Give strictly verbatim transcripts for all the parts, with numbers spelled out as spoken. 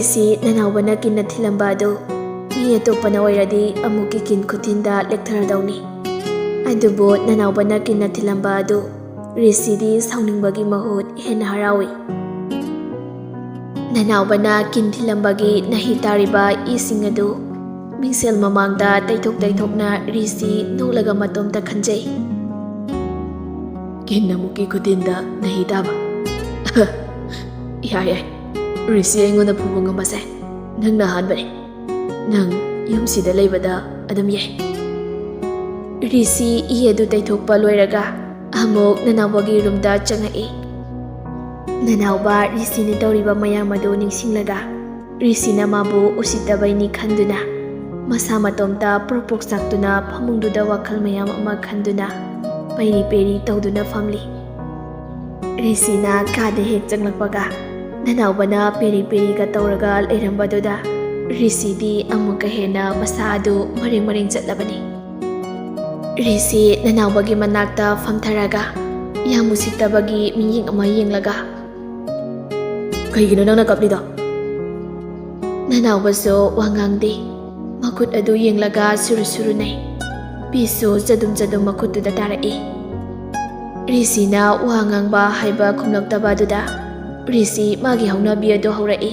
ꯁꯤ ꯅꯅꯥꯎꯕꯅ ꯀꯤꯟꯅ ꯊꯤꯜꯂꯝꯕ ꯑꯗꯨ ꯃꯤ ꯑꯇꯣꯞꯄꯅ ꯑꯣꯏꯔꯗꯤ ꯑꯃꯨꯛꯀꯤ ꯀꯤꯟ ꯈꯨꯊꯤꯟꯗ ꯂꯦꯛꯊꯔꯗꯧꯅꯤ꯫ ꯑꯗꯨꯕꯨ ꯅꯅꯥꯎꯕꯅ ꯀꯤꯟꯅ ꯊꯤꯜꯂꯝꯕ ꯑꯗꯨ ꯔꯤꯁꯤꯗꯤ ꯁꯥꯎꯅꯤꯡꯕꯒꯤ ꯃꯍꯨꯠ ꯍꯦꯟꯅ ꯍꯔꯥꯎꯏ꯫ ꯅꯅꯥꯎꯕꯅ ꯀꯤꯟ ꯊꯤꯜꯂꯝꯕꯒꯤ ꯅꯥꯍꯤ ꯇꯥꯔꯤꯕ ꯏꯁꯤꯡ ꯑꯗꯨ ꯃꯤꯡꯁꯦꯜ ꯃꯃꯥꯡꯗ ꯇꯩꯊꯣꯛ ꯇꯩꯊꯣꯛꯅ ꯔꯤꯁꯤ ꯅꯣꯛꯂꯒ ꯃꯇꯣꯝꯇ ꯈꯟꯖꯩ꯫ ꯀꯤꯟ ꯑꯃꯨꯛꯀꯤ ꯈꯨꯊꯤꯟꯗ ꯅꯥꯍꯤ ꯇꯥꯕ꯫ ꯌꯥꯏ ꯌꯥꯏ, ꯔꯤꯁꯤ ꯑꯩꯉꯣꯟꯗ ꯐꯨꯕ ꯉꯝꯕꯁꯦ ꯅꯪꯅ ꯑꯍꯥꯟꯕꯅꯤ꯫ ꯅꯪ ꯌꯨꯝꯁꯤꯗ ꯂꯩꯕꯗ ꯑꯗꯨꯝ ꯌꯥꯏ꯫ ꯔꯤꯁꯤ ꯏ ꯑꯗꯨ ꯇꯩꯊꯣꯛꯄ ꯂꯣꯏꯔꯒ ꯑꯃꯨꯛ ꯅꯅꯥꯎꯕꯒꯤ ꯔꯨꯝꯗ ꯆꯪꯉꯛꯏ꯫ ꯅꯅꯥꯎꯕ ꯔꯤꯁꯤꯅ ꯇꯧꯔꯤꯕ ꯃꯌꯥꯝ ꯑꯗꯨ ꯅꯤꯡꯁꯤꯡꯂꯒ ꯔꯤꯁꯤꯅ ꯃꯥꯕꯨ ꯎꯁꯤꯠꯇꯕꯩꯅꯤ ꯈꯟꯗꯨꯅ ꯃꯁꯥ ꯃꯇꯣꯝꯇ ꯄ꯭ꯔꯣꯛ ꯄ꯭ꯔꯣꯛ ꯆꯥꯛꯇꯨꯅ ꯐꯃꯨꯡꯗꯨꯗ ꯋꯥꯈꯜ ꯃꯌꯥꯝ ꯑꯃ ꯈꯟꯗꯨꯅ ꯄꯩꯔꯤ ꯄꯩꯔꯤ ꯇꯧꯗꯨꯅ ꯐꯝꯂꯤ꯫ ꯔꯤꯁꯤꯅ ꯀꯥꯗ ꯍꯦꯛ ꯆꯪꯂꯛꯄꯒ ꯅꯅꯥꯎꯕꯅ ꯄꯦꯔꯤ ꯄꯦꯔꯤꯒ ꯇꯧꯔꯒ ꯂꯩꯔꯝꯕꯗꯨꯗ ꯔꯤꯁꯤꯗꯤ ꯑꯃꯨꯛꯀ ꯍꯦꯟꯅ ꯃꯁꯥ ꯑꯗꯨ ꯃꯔꯦꯡ ꯃꯔꯦꯡ ꯆꯠꯂꯕꯅꯤ꯫ ꯔꯤꯁꯤ ꯅꯅꯥꯎꯕꯒꯤ ꯃꯅꯥꯛꯇ ꯐꯝꯊꯔꯒ ꯌꯥꯝ ꯎꯁꯤꯠꯇꯕꯒꯤ ꯃꯤꯠꯌꯦꯡ ꯑꯃ ꯌꯦꯡꯂꯒ, "ꯀꯩꯒꯤꯅꯣ ꯅꯪꯅ ꯀꯞꯂꯤꯗꯣ?" ꯅꯅꯥꯎꯕꯁꯨ ꯋꯥ ꯉꯥꯡꯗꯦ꯫ ꯃꯈꯨꯠ ꯑꯗꯨ ꯌꯦꯡꯂꯒ ꯁꯨꯔꯨ ꯁꯨꯔꯨ ꯅꯩ꯫ ꯄꯤꯁꯨ ꯆꯗꯨꯝ ꯆꯗꯨꯝ ꯃꯈꯨꯠꯇꯨꯗ ꯇꯥꯔꯛꯏ꯫ ꯔꯤꯁꯤꯅ ꯋꯥ ꯉꯥꯡꯕ ꯍꯥꯏꯕ ꯈꯨꯝꯂꯛꯇꯕ ꯑꯗꯨꯗ ꯔꯤꯁꯤ ꯃꯥꯒꯤ ꯍꯧꯅꯕꯤ ꯑꯗꯨ ꯍꯧꯔꯛꯏ꯫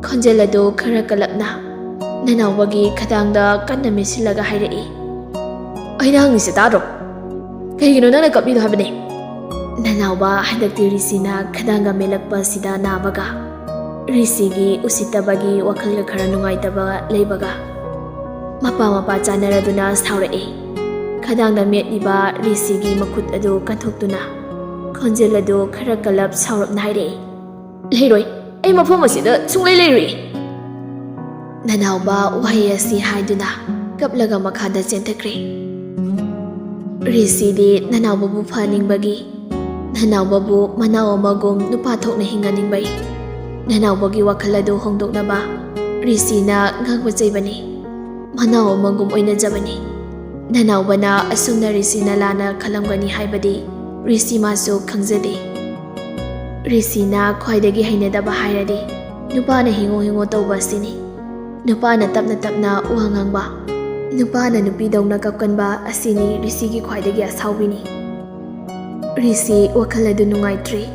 ꯈꯣꯟꯖꯦꯜ ꯑꯗꯨ ꯈꯔ ꯀꯜꯂꯞꯅ ꯅꯅꯥꯎꯕꯒꯤ ꯈꯗꯥꯡꯗ ꯀꯟꯅ ꯃꯦꯠꯁꯤꯜꯂꯒ ꯍꯥꯏꯔꯛꯏ, "ꯑꯩꯅ ꯍꯪꯉꯤꯁꯦ ꯇꯥꯗ꯭ꯔꯣ? ꯀꯩꯒꯤꯅꯣ ꯅꯪꯅ ꯀꯞꯂꯤꯗꯣ ꯍꯥꯏꯕꯅꯦ?" ꯅꯅꯥꯎꯕ ꯍꯟꯗꯛꯇꯤ ꯔꯤꯁꯤꯅ ꯈꯗꯥꯡꯒ ꯃꯦꯠꯂꯛꯄ ꯑꯁꯤꯗ ꯅꯥꯕꯒ ꯔꯤꯁꯤꯒꯤ ꯎꯁꯤꯠꯇꯕꯒꯤ ꯋꯥꯈꯜꯒ ꯈꯔ ꯅꯨꯡꯉꯥꯏꯇꯕ ꯂꯩꯕꯒ ꯃꯄꯥ ꯃꯄꯥ ꯆꯥꯟꯅꯔꯗꯨꯅ ꯁꯥꯎꯔꯛꯏ꯫ ꯈꯗꯥꯡꯗ ꯃꯦꯠꯂꯤꯕ ꯔꯤꯁꯤꯒꯤ ꯃꯈꯨꯠ ꯑꯗꯨ ꯀꯟꯊꯣꯛꯇꯨꯅ ꯈꯣꯟꯖꯦꯜ ꯑꯗꯨ ꯈꯔ ꯀꯜꯂꯞ ꯁꯥꯎꯔꯞꯅ ꯍꯥꯏꯔꯛꯏ, "ꯂꯩꯔꯣꯏ, ꯑꯩ ꯃꯐꯝ ꯑꯁꯤꯗ ꯁꯨꯡꯂꯩ ꯂꯩꯔꯣꯏ!" ꯅꯅꯥꯎꯕ ꯋꯥꯍꯩ ꯑꯁꯤ ꯍꯥꯏꯗꯨꯅ ꯀꯞꯂꯒ ꯃꯈꯥꯗ ꯆꯦꯟꯊꯈ꯭ꯔꯦ꯫ ꯔꯤꯁꯤꯗꯤ ꯅꯅꯥꯎꯕꯕꯨ ꯐꯍꯟꯅꯤꯡꯕꯒꯤ, ꯅꯅꯥꯎꯕꯕꯨ ꯃꯅꯥꯎ ꯑꯃꯒꯨꯝ ꯅꯨꯄꯥ ꯊꯣꯛꯅ ꯍꯤꯡꯍꯟꯅꯤꯡꯕꯩ ꯅꯅꯥꯎꯕꯒꯤ ꯋꯥꯈꯜ ꯑꯗꯨ ꯍꯣꯡꯗꯣꯛꯅꯕ ꯔꯤꯁꯤꯅ ꯉꯥꯡꯕ ꯆꯩꯕꯅꯤ꯫ ꯃꯅꯥꯎ ꯑꯃꯒꯨꯝ ꯑꯣꯏꯅꯖꯕꯅꯤ꯫ ꯅꯅꯥꯎꯕꯅ ꯑꯁꯨꯝꯅ ꯔꯤꯁꯤꯅ ꯂꯥꯟꯅ ꯈꯜꯂꯝꯒꯅꯤ ꯍꯥꯏꯕꯗꯤ ꯔꯤꯁꯤ ꯃꯥꯁꯨ ꯈꯪꯖꯗꯦ꯫ ꯔꯤꯁꯤꯅ ꯈ꯭ꯋꯥꯏꯗꯒꯤ ꯍꯩꯅꯗꯕ ꯍꯥꯏꯔꯗꯤ ꯅꯨꯄꯥꯅ ꯍꯤꯡꯉꯣ ꯍꯤꯡꯉꯣ ꯇꯧꯕ ꯑꯁꯤꯅꯤ꯫ ꯅꯨꯄꯥꯅ ꯇꯞꯅ ꯇꯞꯅ ꯋꯥ ꯉꯥꯡꯕ, ꯅꯨꯄꯥꯅ ꯅꯨꯄꯤꯗꯧꯅ ꯀꯞꯀꯟꯕ ꯑꯁꯤꯅꯤ ꯔꯤꯁꯤꯒꯤ ꯈ꯭ꯋꯥꯏꯗꯒꯤ ꯑꯁꯥꯎꯕꯤꯅꯤ꯫ ꯔꯤꯁꯤ ꯋꯥꯈꯜ ꯑꯗꯨ ꯅꯨꯡꯉꯥꯏꯇ꯭ꯔꯤ꯫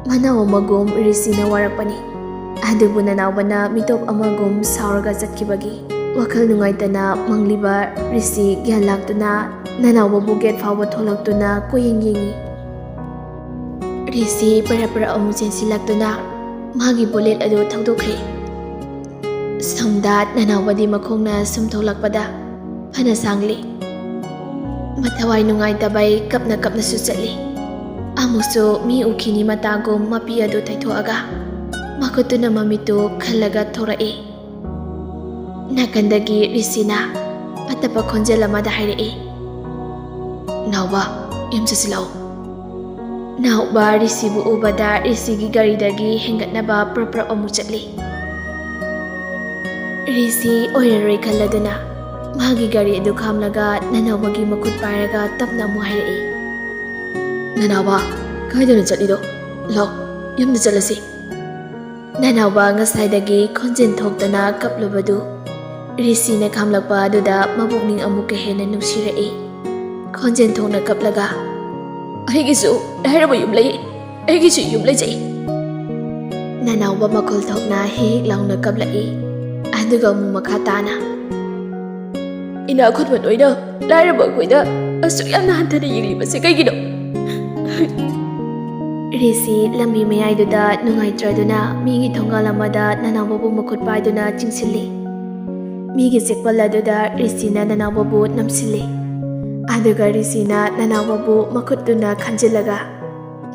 ꯃꯅꯥꯎ ꯑꯃꯒꯨꯝ ꯔꯤꯁꯤꯅ ꯋꯥꯔꯛꯄꯅꯤ꯫ ꯑꯗꯨꯕꯨ ꯅꯅꯥꯎꯕꯅ ꯃꯤꯇꯣꯞ ꯑꯃꯒꯨꯝ ꯁꯥꯎꯔꯒ ꯆꯠꯈꯤꯕꯒꯤ ꯋꯥꯈꯜ ꯅꯨꯡꯉꯥꯏꯇꯅ ꯃꯪꯂꯤꯕ ꯔꯤꯁꯤ ꯒ꯭ꯌꯥꯟ ꯂꯥꯛꯇꯨꯅ ꯅꯅꯥꯎꯕꯕꯨ ꯒꯦꯠ ꯐꯥꯎꯕ ꯊꯣꯛꯂꯛꯇꯨꯅ ꯀꯣꯏꯌꯦꯡ ꯌꯦꯡꯉꯤ꯫ ꯔꯤꯁꯤ ꯄꯔꯞ ꯄꯔꯞ ꯑꯃꯨꯛ ꯆꯦꯟꯁꯤꯜꯂꯛꯇꯨꯅ ꯃꯥꯒꯤ ꯕꯨꯂꯦꯠ ꯑꯗꯨ ꯊꯧꯗꯣꯛꯈ꯭ꯔꯦ꯫ ꯁꯣꯝꯗ ꯅꯅꯥꯎꯕꯗꯤ ꯃꯈꯣꯡꯅ ꯁꯨꯝ ꯊꯣꯛꯂꯛꯄꯗ ꯐꯅ ꯁꯥꯡꯂꯤ꯫ ꯃꯊꯋꯥꯏ ꯅꯨꯡꯉꯥꯏꯇꯕꯩ ꯀꯞꯅ ꯀꯞꯅꯁꯨ ꯆꯠꯂꯤ꯫ ꯑꯃꯨꯛꯁꯨ ꯃꯤ ꯎꯈꯤꯅꯤ ꯃꯇꯥꯒꯨꯝ ꯃꯄꯤ ꯑꯗꯨ ꯇꯩꯊꯣꯛꯑꯒ ꯃꯈꯨꯠꯇꯨꯅ ꯃꯃꯤꯠꯇꯨ ꯈꯜꯂꯒ ꯊꯣꯔꯛꯏ꯫ ꯅꯥꯀꯟꯗꯒꯤ ꯔꯤꯁꯤꯅ ꯑꯇꯞꯄ ꯈꯣꯟꯖꯦꯜ ꯑꯃꯗ ꯍꯥꯏꯔꯛꯏ, "ꯅꯥꯎꯕ, ꯌꯨꯝ ꯆꯠꯁꯤꯜꯂꯛꯑꯣ꯫" ꯅꯥꯎꯕ ꯔꯤꯁꯤꯕꯨ ꯎꯕꯗ ꯔꯤꯁꯤꯒꯤ ꯒꯥꯔꯤꯗꯒꯤ ꯍꯦꯟꯒꯠꯅꯕ ꯄ꯭ꯔꯞ ꯄ꯭ꯔꯞ ꯑꯃꯨꯛ ꯆꯠꯂꯤ꯫ ꯔꯤꯁꯤ ꯑꯣꯏꯔꯔꯣꯏ ꯈꯜꯂꯗꯨꯅ ꯃꯥꯒꯤ ꯒꯥꯔꯤ ꯑꯗꯨ ꯈꯥꯝꯂꯒ ꯅꯅꯥꯎꯕꯒꯤ ꯃꯈꯨꯠ ꯄꯥꯏꯔꯒ ꯇꯞꯅ ꯑꯃꯨꯛ ꯍꯥꯏꯔꯛꯏ, "ꯅꯅꯥꯎꯕ, ꯀꯥꯏꯗꯅꯣ ꯆꯠꯂꯤꯗꯣ? ꯂꯥꯛꯑꯣ, ꯌꯨꯝꯗ ꯆꯠꯂꯁꯤ꯫" ꯅꯅꯥꯎꯕ ꯉꯁꯥꯏꯗꯒꯤ ꯈꯣꯟꯖꯦꯜ ꯊꯣꯛꯇꯅ ꯀꯞꯂꯨꯕꯗꯨ ꯔꯤꯁꯤꯅ ꯈꯥꯝꯂꯛꯄ ꯑꯗꯨꯗ ꯃꯕꯨꯛꯅꯤꯡ ꯑꯃꯨꯛꯀ ꯍꯦꯟꯅ ꯅꯨꯡꯁꯤꯔꯛꯏ꯫ ꯈꯣꯟꯖꯦꯜ ꯊꯣꯛꯅ ꯀꯞꯂꯒ, "ꯑꯩꯒꯤꯁꯨ ꯂꯥꯏꯔꯕ ꯌꯨꯝ ꯂꯩ, ꯑꯩꯒꯤꯁꯨ ꯌꯨꯝ ꯂꯩꯖꯩ꯫" ꯅꯅꯥꯎꯕ ꯃꯈꯣꯜ ꯊꯣꯛꯅ ꯍꯦꯛ ꯍꯦꯛ ꯂꯥꯎꯅ ꯀꯞꯂꯛꯏ꯫ ꯑꯗꯨꯒ ꯑꯃꯨꯛ ꯃꯈꯥ ꯇꯥꯅ, "ꯏꯅꯥꯛ ꯈꯨꯟꯕ ꯅꯣꯏꯅ ꯂꯥꯏꯔꯕ ꯑꯩꯈꯣꯏꯗ ꯑꯁꯨꯛ ꯌꯥꯝꯅ ꯍꯟꯊꯅ ꯌꯦꯡꯂꯤꯕꯁꯦ ꯀꯩꯒꯤꯅꯣ?" ꯔꯤꯁꯤ ꯂꯝꯕꯤ ꯃꯌꯥꯏꯗꯨꯗ ꯅꯨꯡꯉꯥꯏꯇ꯭ꯔꯗꯨꯅ ꯃꯤꯒꯤ ꯊꯣꯡꯒꯥꯜ ꯑꯃꯗ ꯅꯅꯥꯎꯕꯕꯨ ꯃꯈꯨꯠ ꯄꯥꯏꯗꯨꯅ ꯆꯤꯡꯁꯤꯜꯂꯤ꯫ ꯃꯤꯒꯤ ꯆꯦꯛꯄꯜ ꯑꯗꯨꯗ ꯔꯤꯁꯤꯅ ꯅꯅꯥꯎꯕꯕꯨ ꯅꯝꯁꯤꯜꯂꯤ꯫ ꯑꯗꯨꯒ ꯔꯤꯁꯤꯅ ꯅꯅꯥꯎꯕꯕꯨ ꯃꯈꯨꯠꯇꯨꯅ ꯈꯟꯖꯤꯜꯂꯒ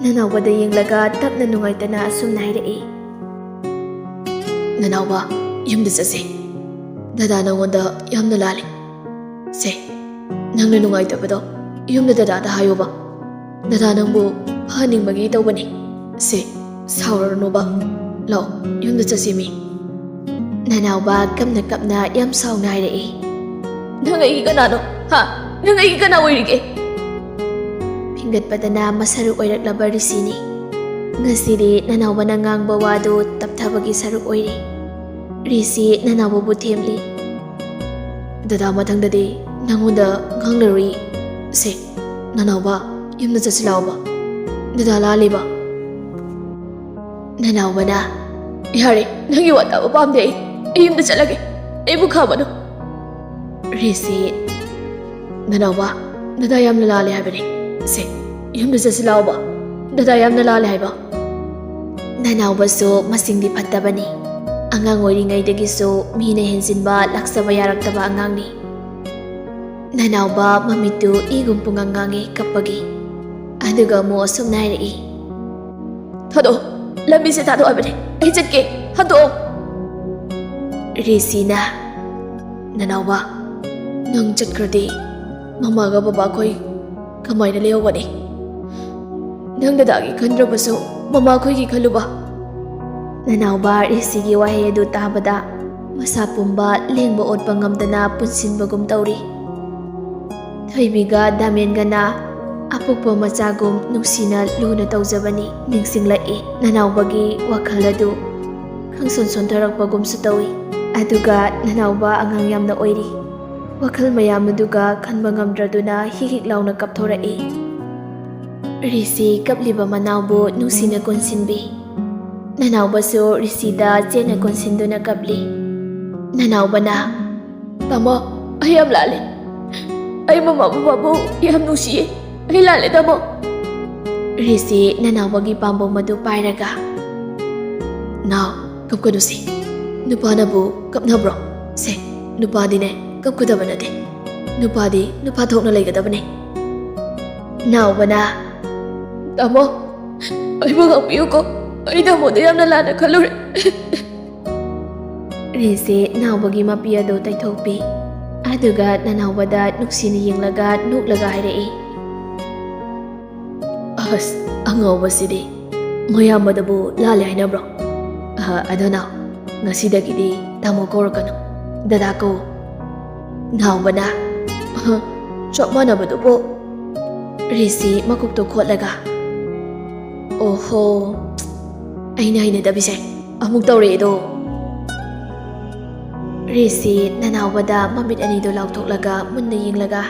ꯅꯅꯥꯎꯕꯗ ꯌꯦꯡꯂꯒ ꯇꯞꯅ ꯅꯨꯡꯉꯥꯏꯇꯅ ꯑꯁꯨꯝꯅ ꯍꯥꯏꯔꯛꯏ, "ꯅꯅꯥꯎꯕ, ꯌꯨꯝꯗ ꯆꯠꯁꯦ꯫ ꯗꯗꯥ ꯅꯉꯣꯟꯗ ꯌꯥꯝꯅ ꯂꯥꯜꯂꯤ꯫ ꯁꯦ, ꯅꯪꯅ ꯅꯨꯡꯉꯥꯏꯇꯕꯗꯣ ꯌꯨꯝꯗ ꯗꯗꯥꯗ ꯍꯥꯏꯌꯣꯕ꯫ ꯗꯗꯥ ꯅꯪꯕꯨ ꯐꯍꯟꯅꯤꯡꯕꯒꯤ ꯇꯧꯕꯅꯤ꯫ ꯁꯦ, ꯁꯥꯎꯔꯅꯣꯕ꯫ ꯂꯥꯛꯑꯣ, ꯌꯨꯝꯗ ꯆꯠꯁꯦ ꯃꯤ꯫" ꯅꯅꯥꯎꯕ ꯀꯞꯅ ꯀꯞꯅ ꯌꯥꯝ ꯁꯥꯎꯅ ꯍꯥꯏꯔꯛꯏ, "ꯅꯪ ꯑꯩꯒꯤ ꯀꯅꯥꯅꯣ? ꯍꯥ? ꯅꯪ ꯑꯩꯒꯤ ꯀꯅꯥ ꯑꯣꯏꯔꯤꯒꯦ?" ꯐꯤꯡꯒꯠꯄꯗꯅ ꯃꯁꯥꯔꯨ ꯑꯣꯏꯔꯛꯂꯕ ꯔꯤꯁꯤꯅꯤ꯫ ꯉꯁꯤꯗꯤ ꯅꯅꯥꯎꯕꯅ ꯉꯥꯡꯕ ꯋꯥꯗꯨ ꯇꯞꯊꯕꯒꯤ ꯁꯔꯨꯛ ꯑꯣꯏꯔꯤ꯫ ꯔꯤꯁꯤ ꯅꯅꯥꯎꯕꯕꯨ ꯊꯦꯝꯂꯤ꯫ "ꯗꯗꯥ, ꯃꯊꯪꯗꯗꯤ ꯅꯪꯉꯣꯟꯗ ꯉꯥꯡꯂꯔꯨꯏ꯫ ꯁꯦ, ꯅꯅꯥꯎꯕ, ꯌꯨꯝꯗ ꯆꯠꯁꯤ ꯂꯥꯎꯕ꯫ ꯗꯗꯥ ꯂꯥꯜꯂꯤꯕ꯫" ꯅꯅꯥꯎꯕꯅ, "ꯌꯥꯔꯦ, ꯅꯪꯒꯤ ꯋꯥ ꯇꯥꯕ ꯄꯥꯝꯗꯦ ꯑꯩ꯫ ꯑꯩ ꯌꯨꯝꯗ ꯆꯠꯂꯒꯦ꯫ ꯑꯩꯕꯨ ꯈꯥꯝꯃꯅꯨ꯫" ꯔꯤꯁꯤ, "ꯅꯅꯥꯎꯕ, ꯗꯗꯥ ꯌꯥꯝꯅ ꯂꯥꯜꯂꯦ ꯍꯥꯏꯕꯅꯦ꯫ ꯁꯦ, ꯌꯨꯝꯗ ꯆꯠꯁꯤ ꯂꯥꯎꯕ꯫ ꯗꯗꯥ ꯌꯥꯝꯅ ꯂꯥꯜꯂꯦ ꯍꯥꯏꯕ꯫" ꯅꯅꯥꯎꯕꯁꯨ ꯃꯁꯤꯡꯗꯤ ꯐꯠꯇꯕꯅꯤ꯫ ꯑꯉꯥꯡ ꯑꯣꯏꯔꯤꯉꯩꯗꯒꯤꯁꯨ ꯃꯤꯅ ꯍꯦꯟꯖꯤꯟꯕ ꯂꯥꯛꯆꯕ ꯌꯥꯔꯛꯇꯕ ꯑꯉꯥꯡꯅꯤ꯫ ꯅꯅꯥꯎꯕ ꯃꯃꯤꯠꯇꯨ ꯏꯒꯨꯝ ꯄꯨꯡꯉꯥꯡ ꯉꯥꯡꯉꯤ ꯀꯞꯄꯒꯤ꯫ ꯑꯗꯨꯒ ꯑꯃꯨꯛ ꯑꯁꯨꯝꯅ ꯍꯥꯏꯔꯛꯏ, "ꯊꯥꯗꯣꯛꯑꯣ, ꯂꯝꯕꯤꯁꯦ ꯊꯥꯗꯣꯛꯑꯣ ꯍꯥꯏꯕꯅꯦ, ꯑꯩ ꯆꯠꯀꯦ, ꯊꯥꯗꯣꯛꯑꯣ꯫" ꯔꯤꯁꯤꯅ, "ꯅꯅꯥꯎꯕ, ꯅꯪ ꯆꯠꯈ꯭ꯔꯗꯤ ꯃꯃꯥꯒ ꯕꯕꯥꯈꯣꯏ ꯀꯃꯥꯏꯅ ꯂꯩꯍꯧꯒꯅꯤ? ꯅꯪ ꯗꯗꯥꯒꯤ ꯈꯟꯗ꯭ꯔꯕꯁꯨ ꯃꯃꯥꯈꯣꯏꯒꯤ ꯈꯜꯂꯨꯕ꯫" ꯅꯅꯥꯎꯕ ꯔꯤꯁꯤꯒꯤ ꯋꯥꯍꯩ ꯑꯗꯨ ꯇꯥꯕꯗ ꯃꯁꯥ ꯄꯨꯝꯕ ꯂꯦꯡꯕ ꯑꯣꯠꯄ ꯉꯝꯗꯅ ꯄꯨꯟꯁꯤꯟꯕꯒꯨꯝ ꯇꯧꯔꯤ꯫ ꯊꯣꯏꯕꯤꯒ ꯗꯥꯃꯦꯟꯒꯅ ꯑꯄꯣꯛꯄ ꯃꯆꯥꯒꯨꯝ ꯅꯨꯡꯁꯤꯅ ꯂꯨꯅ ꯇꯧꯖꯕꯅꯤ ꯅꯤꯡꯁꯤꯡꯂꯛꯏ꯫ ꯅꯅꯥꯎꯕꯒꯤ ꯋꯥꯈꯜ ꯑꯗꯨ ꯈꯪꯁꯣꯟ ꯁꯣꯟꯊꯔꯛꯄꯒꯨꯝꯁꯨ ꯇꯧꯏ꯫ ꯑꯗꯨꯒ ꯅꯅꯥꯎꯕ ꯑꯉꯥꯡ ꯌꯥꯝꯅ ꯑꯣꯏꯔꯤ꯫ ꯋꯥꯈꯜ ꯃꯌꯥꯝ ꯑꯗꯨꯒ ꯈꯟꯕ ꯉꯝꯗ꯭ꯔꯗꯨꯅ ꯍꯤꯛ ꯍꯤꯛ ꯂꯥꯎꯅ ꯀꯞꯊꯣꯔꯛꯏ꯫ ꯔꯤꯁꯤ ꯀꯞꯂꯤꯕ ꯃꯅꯥꯎꯕꯨ ꯅꯨꯡꯁꯤꯅ ꯀꯣꯟꯁꯤꯟꯕꯤ꯫ ꯅꯅꯥꯎꯕꯁꯨ ꯔꯤꯁꯤꯗ ꯆꯦꯠꯅ ꯀꯣꯟꯁꯤꯟꯗꯨꯅ ꯀꯞꯂꯤ꯫ ꯅꯅꯥꯎꯕꯅ, "ꯇꯥꯃꯣ, ꯑꯩ ꯌꯥꯝ ꯂꯥꯜꯂꯦ꯫ ꯑꯩ ꯃꯃꯥ ꯕꯕꯥꯕꯨ ꯌꯥꯝ ꯅꯨꯡꯁꯤꯌꯦ꯫ ꯑꯩ ꯂꯥꯜꯂꯦ, ꯇꯥꯃꯣ꯫" ꯔꯤꯁꯤ ꯅꯅꯥꯎꯕꯒꯤ ꯄꯥꯝꯕꯣꯝ ꯑꯗꯨ ꯄꯥꯏꯔꯒ, "ꯅꯥꯎ, ꯀꯞꯀꯅꯨꯁꯤ꯫ ꯅꯨꯄꯥꯅꯕꯨ ꯀꯞꯅꯕ꯭ꯔꯣ? ꯁꯦ, ꯅꯨꯄꯥꯗꯤꯅꯦ ꯀꯞꯀꯗꯕ ꯅꯠꯇꯦ꯫ ꯅꯨꯄꯥꯗꯤ ꯅꯨꯄꯥ ꯊꯣꯛꯅ ꯂꯩꯒꯗꯕꯅꯦ꯫" ꯅꯥꯎꯕꯅ, "ꯇꯥꯃꯣ, ꯑꯩꯕꯨ ꯉꯥꯛꯄꯤꯌꯨꯀꯣ꯫ ꯑꯩ ꯇꯥꯃꯣꯗ ꯌꯥꯝꯅ ꯂꯥꯟꯅ ꯈꯜꯂꯨꯔꯦ꯫" ꯔꯤꯁꯤ ꯅꯥꯎꯕꯒꯤ ꯃꯄꯤ ꯑꯗꯨ ꯇꯩꯊꯣꯛꯄꯤ꯫ ꯑꯗꯨꯒ ꯅꯅꯥꯎꯕꯗ ꯅꯨꯡꯁꯤꯅ ꯌꯦꯡꯂꯒ ꯅꯣꯛꯂꯒ ꯍꯥꯏꯔꯛꯏ, "ꯑꯁ, ꯑꯉꯥꯎꯕꯁꯤꯗꯤ꯫ ꯃꯌꯥꯝꯕꯗꯕꯨ ꯂꯥꯜꯂꯦ ꯍꯥꯏꯅꯕ꯭ꯔꯣ? ꯑꯍ, ꯑꯗꯣ ꯅꯥꯎ, ꯉꯁꯤꯗꯒꯤꯗꯤ ꯇꯥꯃꯣ ꯀꯧꯔꯛꯀꯅꯨ, ꯗꯗꯥ ꯀꯧ꯫" ꯅꯥꯎꯕꯅ, "ꯑꯍ, ꯆꯞ ꯃꯥꯟꯅꯕꯗꯨꯕꯨ꯫" ꯔꯤꯁꯤ ꯃꯀꯣꯛꯇꯣ ꯈꯣꯠꯂꯒ, ꯑꯣꯍꯣ, ꯑꯩꯅ ꯍꯩꯅꯗꯕꯤꯁꯦ ꯑꯃꯨꯛ ꯇꯧꯔꯛꯑꯦꯗꯣ꯫ ꯔꯤꯁꯤ ꯅꯅꯥꯎꯕꯗ ꯃꯃꯤꯠ ꯑꯅꯤꯗꯨ ꯂꯥꯎꯊꯣꯛꯂꯒ ꯃꯨꯟꯅ ꯌꯦꯡꯂꯒ,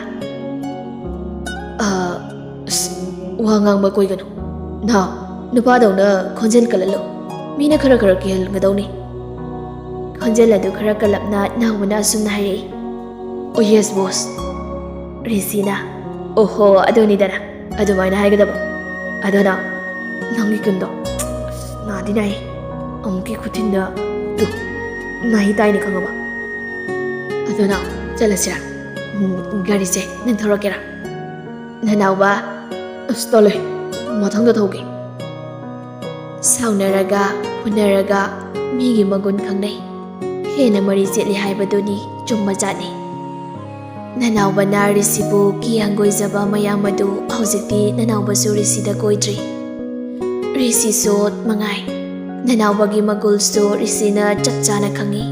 "ꯑ, ꯑꯁ, ꯋꯥ ꯉꯥꯡꯕ ꯀꯣꯏꯒꯅꯨ꯫ ꯅꯥꯎ, ꯅꯨꯄꯥꯗꯧꯅ ꯈꯣꯟꯖꯦꯜ ꯀꯜꯍꯜꯂꯨ꯫ ꯃꯤꯅ ꯈꯔ ꯈꯔ ꯀꯤꯍꯟꯒꯗꯧꯅꯤ꯫" ꯈꯣꯟꯖꯦꯜ ꯑꯗꯨ ꯈꯔ ꯀꯜꯂꯞꯅ ꯅꯥꯎꯕꯅ ꯑꯁꯨꯝꯅ ꯍꯥꯏꯔꯛꯏ꯫ "ꯑꯣ ꯌꯦꯁ ꯕꯣꯁ꯫" ꯔꯤꯁꯤꯅ, "ꯑꯣꯍꯣ, ꯑꯗꯨꯅꯤꯗꯅ, ꯑꯗꯨꯃꯥꯏꯅ ꯍꯥꯏꯒꯗꯕ꯫ ꯑꯗꯣ ꯅꯥꯎ, ꯅꯪꯒꯤ ꯀꯨꯟꯗꯣ ꯅꯥꯗꯤ ꯅꯥꯏ꯫ ꯑꯃꯨꯛꯀꯤ ꯈꯨꯊꯤꯟꯗ ꯇꯨ ꯅꯥꯍꯤ ꯇꯥꯏꯅꯤ, ꯈꯪꯉꯕ? ꯑꯗꯣ ꯅꯥꯎ, ꯆꯠꯂꯁꯤꯔꯥ? ꯎꯝ, ꯒꯥꯔꯤꯁꯦ ꯅꯪ ꯊꯧꯔꯛꯀꯦꯔꯥ?" ꯅꯅꯥꯎꯕ, "ꯑꯁ, ꯇꯜꯂꯦ, ꯃꯊꯪꯗ ꯊꯧꯒꯦ꯫" ꯁꯥꯎꯅꯔꯒ, ꯐꯨꯅꯔꯒ ꯃꯤꯒꯤ ꯃꯒꯨꯟ ꯈꯪꯅꯩ꯫ ꯍꯦꯟꯅ ꯃꯔꯤ ꯆꯦꯠꯂꯤ ꯍꯥꯏꯕꯗꯨꯅꯤ, ꯆꯨꯝꯕ ꯖꯥꯠꯅꯤ꯫ ꯅꯅꯥꯎꯕꯅ ꯔꯤꯁꯤꯕꯨ ꯀꯤ ꯍꯪꯒꯣꯏꯖꯕ ꯃꯌꯥꯝ ꯑꯗꯨ ꯍꯧꯖꯤꯛꯇꯤ ꯅꯅꯥꯎꯕꯁꯨ ꯔꯤꯁꯤꯗ ꯀꯣꯏꯗ꯭ꯔꯤ꯫ ꯔꯤꯁꯤꯁꯨ ꯃꯉꯥꯏ꯫ ꯅꯅꯥꯎꯕꯒꯤ ꯃꯒꯨꯜꯁꯨ ꯔꯤꯁꯤꯅ ꯆꯞ ꯆꯥꯅ ꯈꯪꯏ꯫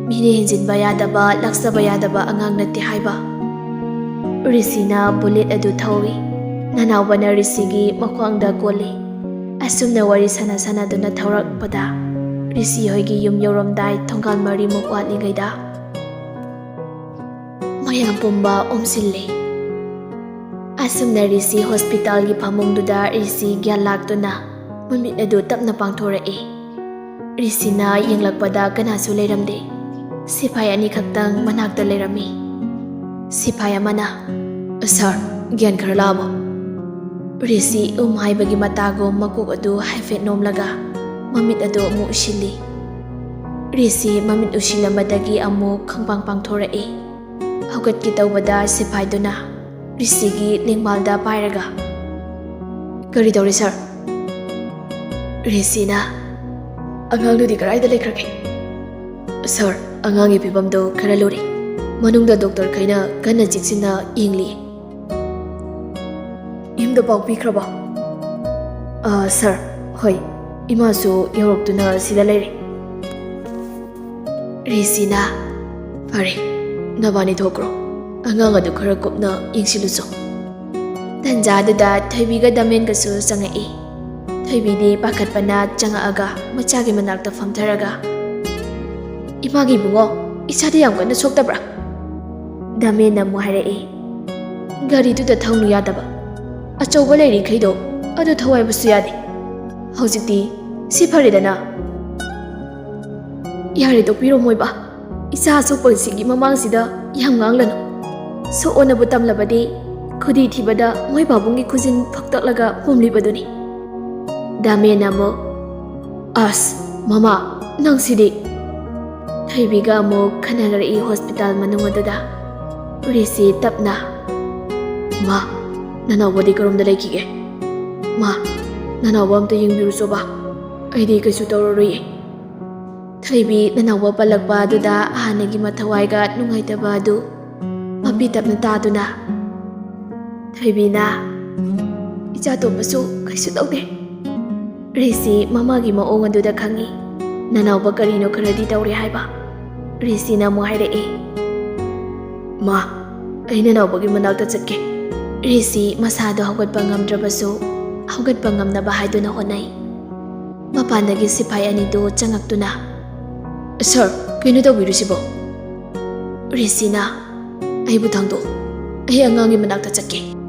ꯃꯤꯅ ꯍꯦꯟꯖꯤꯟꯕ ꯌꯥꯗꯕ, ꯂꯥꯛꯆꯕ ꯌꯥꯗꯕ ꯑꯉꯥꯡ ꯅꯠꯇꯦ ꯍꯥꯏꯕ꯫ ꯔꯤꯁꯤꯅ ꯕꯨꯂꯦꯠ ꯑꯗꯨ ꯊꯧꯏ꯫ ꯅꯅꯥꯎꯕꯅ ꯔꯤꯁꯤꯒꯤ ꯃꯈ꯭ꯋꯥꯡꯗ ꯀꯣꯜꯂꯤ꯫ ꯑꯁꯨꯝꯅ ꯋꯥꯔꯤ ꯁꯥꯟꯅ ꯁꯥꯟꯅꯗꯨꯅ ꯊꯧꯔꯛꯄꯗ ꯔꯤꯁꯤ ꯍꯣꯏꯒꯤ ꯌꯨꯝ ꯌꯧꯔꯝꯗꯥꯏ ꯊꯣꯡꯒꯥꯜ ꯃꯔꯤꯃꯨꯛ ꯋꯥꯠꯂꯤꯉꯩꯗ ꯃꯌꯥꯝ ꯄꯨꯝꯕ ꯑꯣꯝꯁꯤꯜꯂꯤ꯫ ꯑꯁꯨꯝꯅ ꯔꯤꯁꯤ ꯍꯣꯁꯄꯤꯇꯥꯜꯒꯤ ꯐꯃꯨꯡꯗꯨꯗ ꯔꯤꯁꯤ ꯒ꯭ꯌꯥꯟ ꯂꯥꯛꯇꯨꯅ ꯃꯃꯤꯠ ꯑꯗꯨ ꯇꯞꯅ ꯄꯥꯡꯊꯣꯔꯛꯏ꯫ ꯔꯤꯁꯤꯅ ꯌꯦꯡꯂꯛꯄꯗ ꯀꯅꯥꯁꯨ ꯂꯩꯔꯝꯗꯦ꯫ ꯁꯤꯐꯥꯏ ꯑꯅꯤꯈꯛꯇꯪ ꯃꯅꯥꯛꯇ ꯂꯩꯔꯝꯃꯤ꯫ ꯁꯤꯐꯥꯏ ꯑꯃꯅ, "ꯁꯥꯔ, ꯒ꯭ꯌꯥꯟ ꯈꯔ ꯂꯥꯛꯑꯕꯣ?" ꯔꯤꯁꯤ ꯎꯝ ꯍꯥꯏꯕꯒꯤ ꯃꯇꯥꯒꯨꯝ ꯃꯀꯣꯛ ꯑꯗꯨ ꯍꯥꯏꯐꯦꯠ ꯅꯣꯝꯂꯒ ꯃꯃꯤꯠ ꯑꯗꯨ ꯑꯃꯨꯛ ꯎꯏꯁꯤꯜꯂꯤ꯫ ꯔꯤꯁꯤ ꯃꯃꯤꯠ ꯎꯏꯁꯤꯜꯂꯝꯕꯗꯒꯤ ꯑꯃꯨꯛ ꯈꯪꯄꯥꯡ ꯄꯥꯡꯊꯣꯔꯛꯏ꯫ ꯍꯧꯒꯠꯀꯦ ꯇꯧꯕꯗ ꯁꯤꯐꯥꯏꯗꯨꯅ ꯔꯤꯁꯤꯒꯤ ꯂꯦꯡꯃꯥꯜꯗ ꯄꯥꯏꯔꯒ, "ꯀꯔꯤ ꯇꯧꯔꯦ, ꯁꯥꯔ?" ꯔꯤꯁꯤꯅ, "ꯑꯉꯥꯡꯗꯨꯗꯤ ꯀꯗꯥꯏꯗ ꯂꯩꯈ꯭ꯔꯒꯦ?" "ꯁꯥꯔ, ꯑꯉꯥꯡꯒꯤ ꯐꯤꯕꯝꯗꯨ ꯈꯔ ꯂꯨꯔꯤ꯫ ꯃꯅꯨꯡꯗ ꯗꯣꯛꯇꯔꯈꯩꯅ ꯀꯟꯅ ꯆꯦꯛꯁꯤꯟꯅ ꯌꯦꯡꯂꯤ꯫" "ꯌꯨꯝꯗ ꯄꯥꯎ ꯄꯤꯈ꯭ꯔꯕꯣ?" "ꯑꯥ, ꯁꯥꯔ, ꯍꯣꯏ, ꯏꯃꯥꯁꯨ ꯌꯧꯔꯛꯇꯨꯅ ꯁꯤꯗ ꯂꯩꯔꯦ꯫" ꯔꯤꯁꯤꯅ, "ꯐꯔꯦ, ꯅꯕꯥꯅꯤ ꯊꯣꯛꯈ꯭ꯔꯣ꯫ ꯑꯉꯥꯡ ꯑꯗꯨ ꯈꯔ ꯀꯨꯞꯅ ꯌꯦꯡꯁꯤꯜꯂꯨꯆꯣ꯫" ꯇꯟꯖꯥꯗꯨꯗ ꯊꯣꯏꯕꯤꯒ ꯗꯃꯦꯟꯒꯁꯨ ꯆꯪꯉꯛꯏ꯫ ꯊꯣꯏꯕꯤꯗꯤ ꯄꯥꯈꯠꯄꯅ ꯆꯪꯉꯛꯑꯒ ꯃꯆꯥꯒꯤ ꯃꯅꯥꯛꯇ ꯐꯝꯊꯔꯒ, "ꯏꯃꯥꯒꯤ ꯏꯕꯨꯡꯉꯣ, ꯏꯆꯥꯗꯤ ꯌꯥꯝ ꯀꯟꯅ ꯁꯣꯛꯇꯕ꯭ꯔꯥ?" ꯗꯥꯃꯦꯟꯅ ꯑꯃꯨꯛ ꯍꯥꯏꯔꯛꯏ, "ꯒꯥꯔꯤꯗꯨꯗ ꯊꯧꯅꯨ ꯌꯥꯗꯕ꯫ ꯑꯆꯧꯕ ꯂꯩꯔꯤꯈꯩꯗꯣ ꯑꯗꯨ ꯊꯧ ꯍꯥꯏꯕꯁꯨ ꯌꯥꯗꯦ꯫ ꯍꯧꯖꯤꯛꯇꯤ ꯁꯤ ꯐꯔꯦꯗꯅ꯫" "ꯌꯥꯔꯦ, ꯇꯣꯛꯄꯤꯔꯣ ꯃꯣꯏꯕꯥ꯫ ꯏꯆꯥ ꯑꯁꯣꯛꯄꯁꯤꯒꯤ ꯃꯃꯥꯡꯁꯤꯗ ꯌꯥꯝ ꯉꯥꯡꯂꯅꯨ꯫ ꯁꯣꯛꯑꯣꯅꯕꯨ ꯇꯝꯂꯕꯗꯤ ꯈꯨꯗꯤ ꯊꯤꯕꯗ ꯃꯣꯏ ꯄꯥꯕꯨꯡꯒꯤ ꯈꯨꯖꯤꯟ ꯐꯛꯇꯛꯂꯒ ꯄꯣꯝꯂꯤꯕꯗꯨꯅꯤ꯫" ꯗꯥꯃꯦꯟꯅ ꯑꯃꯨꯛ, "ꯑꯁ, ꯃꯃꯥ, ꯅꯪꯁꯤꯗꯤ!" ꯊꯣꯏꯕꯤꯒ ꯑꯃꯨꯛ ꯈꯟꯅꯔꯛꯏ ꯍꯣꯁꯄꯤꯇꯥꯜ ꯃꯅꯨꯡ ꯑꯗꯨꯗ꯫ ꯔꯤꯁꯤ ꯇꯞꯅ, "ꯏꯃꯥ, ꯅꯅꯥꯎꯕꯗꯤ ꯀꯔꯣꯝꯗ ꯂꯩꯈꯤꯒꯦ? ꯃꯥ, ꯅꯅꯥꯎꯕ ꯑꯝꯇ ꯌꯦꯡꯕꯤꯔꯨꯆꯣꯕ꯫ ꯑꯩꯗꯤ ꯀꯩꯁꯨ ꯇꯧꯔꯔꯣꯏꯌꯦ꯫" ꯊꯣꯏꯕꯤ ꯅꯅꯥꯎꯕ ꯄꯜꯂꯛꯄ ꯑꯗꯨꯗ ꯍꯥꯟꯅꯒꯤ ꯃꯊꯋꯥꯏꯒ ꯅꯨꯡꯉꯥꯏꯇꯕ ꯑꯗꯨ ꯃꯄꯤ ꯇꯞꯅ ꯇꯥꯗꯨꯅ, ꯊꯣꯏꯕꯤꯅ, "ꯏꯆꯥ ꯇꯣꯝꯕꯁꯨ ꯀꯩꯁꯨ ꯇꯧꯗꯦ꯫" ꯔꯤꯁꯤ ꯃꯃꯥꯒꯤ ꯃꯑꯣꯡ ꯑꯗꯨꯗ ꯈꯪꯏ꯫ ꯅꯅꯥꯎꯕ ꯀꯔꯤꯅꯣ ꯈꯔꯗꯤ ꯇꯧꯔꯦ ꯍꯥꯏꯕ꯫ ꯔꯤꯁꯤꯅ ꯑꯃꯨꯛ ꯍꯥꯏꯔꯛꯏ, "ꯃꯥ, ꯑꯩ ꯅꯅꯥꯎꯕꯒꯤ ꯃꯅꯥꯛꯇ ꯆꯠꯀꯦ꯫" ꯔꯤꯁꯤ ꯃꯁꯥꯗꯣ ꯍꯧꯒꯠꯄ ꯉꯝꯗ꯭ꯔꯕꯁꯨ ꯍꯧꯒꯠꯄ ꯉꯝꯅꯕ ꯍꯥꯏꯗꯨꯅ ꯍꯣꯠꯅꯩ꯫ ꯃꯄꯥꯟꯗꯒꯤ ꯁꯤꯐꯥꯏ ꯑꯅꯤꯗꯨ ꯆꯪꯉꯛꯇꯨꯅ, "ꯁꯥꯔ, ꯀꯩꯅꯣ ꯇꯧꯕꯤꯔꯤꯁꯤꯕꯣ?" ꯔꯤꯁꯤꯅ, "ꯑꯩꯕꯨ ꯊꯥꯡꯗꯣꯛꯎ, ꯑꯩ ꯑꯉꯥꯡꯒꯤ ꯃꯅꯥꯛꯇ ꯆꯠꯀꯦ꯫"